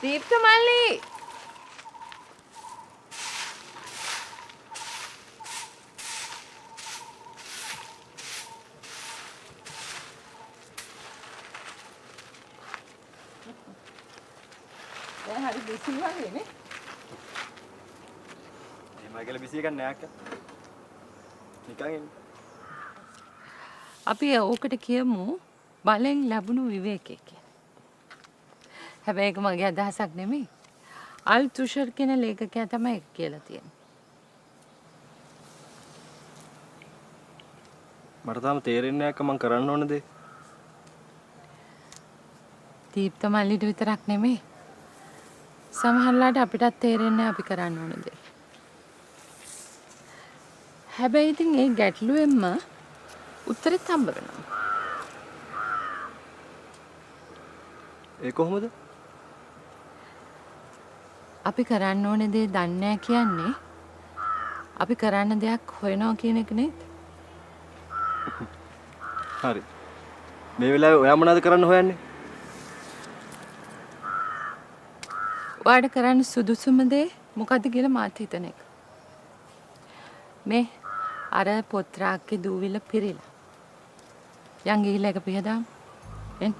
දීප්ත මල්ලි, දැන් හරි බිසි වගේ නේ. එහෙම කියලා බිසි එකක් නෑ අක්කා. නිකන් එන්න. අපි ඕකට කියමු බලෙන් ලැබුණු විවේකය කියලා. හැබැයි ඒක මගේ අදහසක් නෙමෙයි. අල් තුෂර් කියන ලේඛකයා තමයි ඒක කියලා තියෙන්නේ. මට තාම තේරෙන්නේ නෑ අක්කා මං කරන්න ඕන දේ. දීප්ත මල්ලිට විතරක් නෙමෙයි. සමහරලාට අපිටත් තේරෙන්නේ නෑ අපි කරන්න ඕන දේ. හැබැයි ඉතින් ඒ ගැටලුවෙන්ම උත්තරෙත් හම්බ වෙනවා. ඒ කොහොමද? අපි කරන්න ඕන දේ දන්නේ නෑ කියන්නේ අපි කරන්න දෙයක් හොයනවා කියන එක නේද? හරි. මේ වෙලාවේ ඔයා මොනවද කරන්න හොයන්නේ? ඔයාට කරන්න සුදුසුම දේ මොකද්ද කියලා මාත් හිතන එක. මේ අර පොත් රාක්කේ දූවිල්ල පිරීලා. යන් ගිහිල්ලා එක පිහදාමු. එන්න.